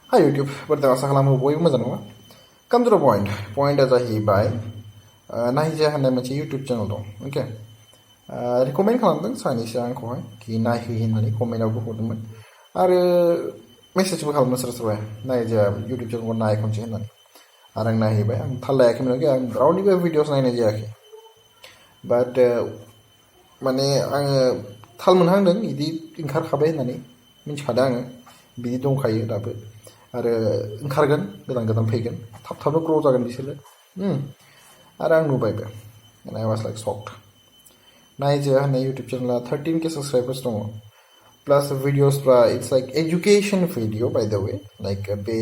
Hi YouTube, berarti asa खालामो बयबो मोजां नङा? Come to the point. Point जाहैबाय नायजाया होननाय मोनसे YouTube channel दं. Okay. रिकमेन्ड खालामदों सानैसो आंखौहाय कि नायहै होननानै कमेन्टआवबो हरदोंमोन आरो मेसेजबो खालामदों सोरबा सोरबा नायजाया YouTube channelखौ नाय खनसे होननानै आरो आं नायहैबाय आं थाल लायाखैमोन आं रावनिबो भिडिअस नायनाय जायाखै बाट माने आङो थाल मोनहांदों बिदि ओंखारखाबाय होननानै मिन्थिखादों आङो बिदि दंखायो दाबो आरो ओंखारगोन गोदान गोदान फैगोन थाब थाबनो ग्र' जागोन बिसोरो आरो आं नुबायबो and I was like shocked. नायजाया होननाय YouTube channel 13K subscribers दङ प्लास भिडिअसफ्रा it's like education video by the way like बे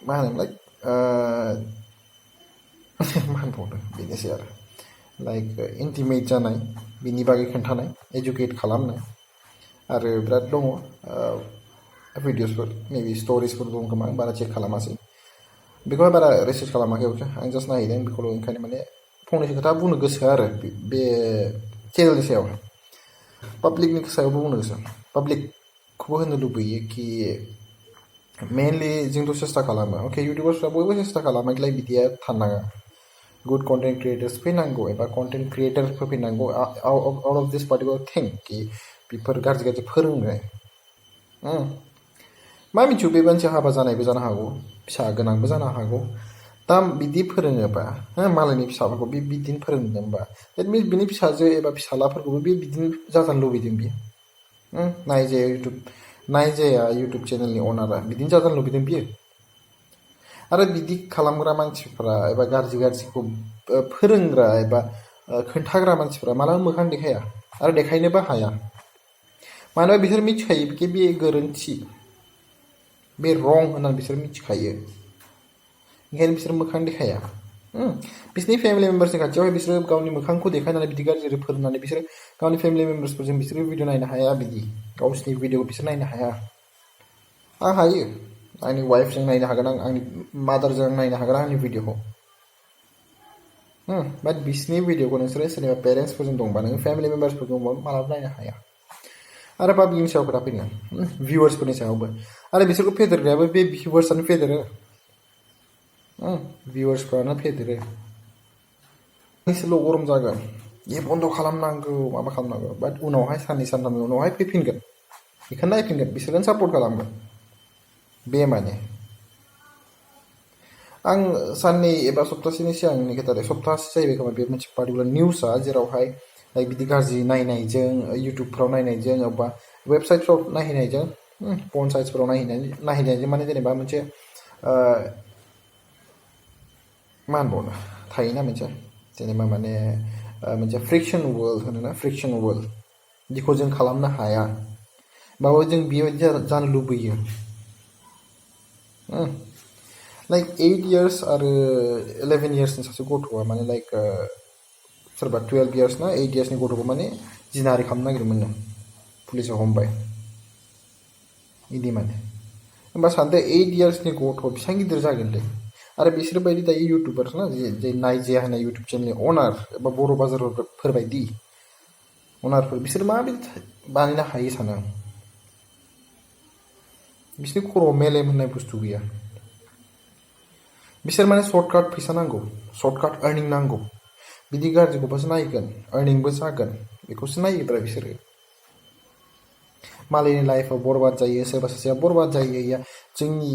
मा होनो लाइक मा होनबावनो बेनोसै आरो लाइक इन्टिमेट जानाय बिनि बागै खोन्थानाय एजुकेट खालामनाय आरो बिराद दङ भिडिअसफोर मेबि स्ट'रिसफोर दं खोमा आं बारा चेक खालामासै बेखौहाय बारा रिसार्च खालामाखै अके आं जास्ट नायहैदों बेखौल' ओंखायनो माने फंनैसो खोथा बुंनो गोसो आरो बे चेनेलनि सायाव पाब्लिकनि सायावबो बुंनो गोसो पाब्लिकखौबो होनो लुबैयो कि मेनलि जोंथ' सेस्था खालामो अके इउटिउबार्सफ्रा बयबो सेस्था खालामनायलाय बिदिया थानाङा गुड कन्टेन्ट क्रिएटर्स फैनांगौ एबा कन्टेन्ट क्रिएटरफोर फैनांगौ आउट अफ दिस पार्टिकुलार थिं कि बेफोर गाज्रि गाज्रि फोरोंनाय मा मिथियो बे मानसि हाबा जानायबो जानो हागौ फिसा गोनांबो जानो हागौ दा बिदि फोरोङोबा मालायनि फिसाफोरखौ बे बिदिनो फोरोंदोंबा देट मिन्स बिनि फिसाजो एबा फिसालाफोरखौबो बे बिदिनो जाजानो लुबैदों बियो नायजाया इउटुब चेनेलनि अनारा बिदिनो जाजानो लुबैदों बियो आरो बिदि खालामग्रा मानसिफ्रा एबा गाज्रि गाज्रिखौ फोरोंग्रा एबा खोन्थाग्रा मानसिफ्रा मालाबा मोखां देखाया आरो देखायनोबो हाया मानोना बिसोर मिथिखायो कि बे गोरोन्थि बे रं होननानै बिसोर मिथिखायो ओंखायनो बिसोर मोखां देखाया बिसोरनि फेमिलि मेम्बार्सनि खाथियावहाय बिसोरो गावनि मोखांखौ देखायनानै बिदि गाज्रि फोरोंनानै बिसोरो गावनि फेमिलि मेम्बार्सफोरजों बिसोरो भिडिअ नायनो हाया बिदि गावसिनि भिडिअ बिसोर नायनो हाया आं हायो आंनि वाइफजों नायनो हागोन आं आंनि मादारजों नायनो हागोन आंनि भिडिअखौ बाट बिसोरनि भिडिअखौ नोंसोरो सोरनिबा पेरेन्टसफोरजों दंबा नों फेमिलि मेम्बार्सफोर दंबा मालाबा नायनो हाया आरो पाब्लिकनि सायाव खोथा फैगोन भिउवार्सफोरनि सायावबो आरो बिसोरखौ फेदेरग्रायाबो बे भिउवार्सआनो फेदेरो भिउवार्सफ्रानो फेदेरो एसेल' गरम जागोन ये बन्द' खालामनांगौ माबा खालामनांगौ बाट उनावहाय साननै सानथामनि उनावहाय फैफिनगोन बेखौ नायफिनगोन बिसोरनो सापर्ट खालामगोन बे माने आं साननै एबा सप्तासेनि सिगांनि खोथा सप्तासे जाहैबाय खोमा बे मोनसे पार्टिकुलार निउसआ जेरावहाय लाइक बिदि गाज्रि नायनायजों इउटुबफ्राव नायनायजों एबा वेबसाइटफ्राव नायहैनायजों पर्न साइट्सफोराव नायहैनायजों माने जेनेबा मोनसे मा होनबावनो थायोना मोनसे जेनेबा माने मोनसे फ्रिक्सन वर्ल्ड होनोना फ्रिक्सन वर्ल्ड जिखौ जों खालामनो हाया बाबो जों बेबायदि जानो लुबैयो लाइक 8 years आरो 11 yearsनि सासे गथ'आ माने लाइक सोरबा 12 years ना 8 yearsनि गथ'खौ माने जिनाहारि खालामनो नागिरदोंमोननो पुलिसा हमबाय बिदि माने होमबा सानदो 8 yearsनि गथ' बेसेबां गिदिर जागोनलै आरो बिसोर बायदि दायो इउटुबार्स ना जे नायजाया होननाय इउटुब चेनेलनि अनार एबा बर' बाजारफोरबायदि अनारफोर बिसोर माबायदि बानायनो हायो सानो आं बिसोरनि खर'आव मेलेम होननाय बुस्थु गैया बिसोर माने सर्टकाट फैसा नांगौ सर्टकाट आर्निं नांगौ बिदि गाज्रिखौबासो नायगोन आर्निंबो जागोन बेखौसो नायोब्रा बिसोरो मालायनि लाइफआव बरबाद जायो सोरबा सासेया बरबाद जायो या जोंनि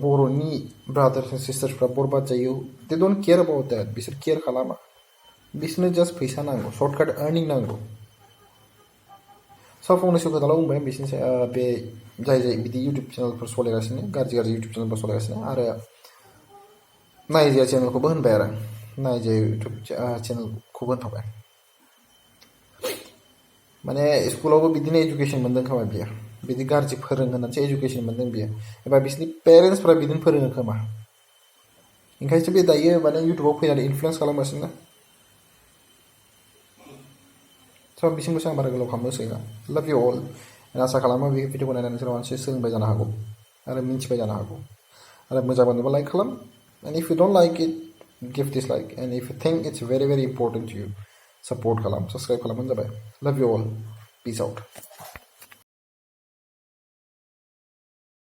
बर'नि ब्रादार्स एन्ड सिस्टार्सफ्रा बरबाद जायो दे डन्ट केयार एबाउट देट बिसोर केयार खालामा बिसोरनो जास्ट फैसा नांगौ सर्टकाट आर्निं नांगौ स' फंनैसो खोथाल' बुंबाय बिसोरनि बे जाय बिदि इउटुब चेनेलफोर सालायगासिनो गाज्रि गाज्रि इउटुब चेनेलफोर सालायगासिनो आरो नायजाया चेनेलखौबो होनबाय आरो नायजाया इउटुब चेनेलखौबो होनथाबाय माने स्कुलावबो बिदिनो एजुकेसन मोनदों खोमा बियो बिदि गाज्रि फोरोंहोनानैसो एजुकेसन मोनदों बियो एबा बिसोरनि पेरेन्टसफ्रा बिदिनो फोरोङो खोमा ओंखायनोसो बे दायो माने इउटुबाव फैनानै इनफ्लुयेन्स खालामगासिनो ना स' बिसिमल'सो आं बारा गोलाव खालामनोसै ना लाभ इउ अल आसा खालामो बे भिडिअखौ नायनानै सोरबा मोनसे सोलोंबाय जानो हागौ आरो मिन्थिबाय जानो हागौ आरो मोजां मोनोबा लाइक खालाम and if you don't like it give dislike and if you think it's very very important to you support kalam subscribe kalam जाबाय love you all peace out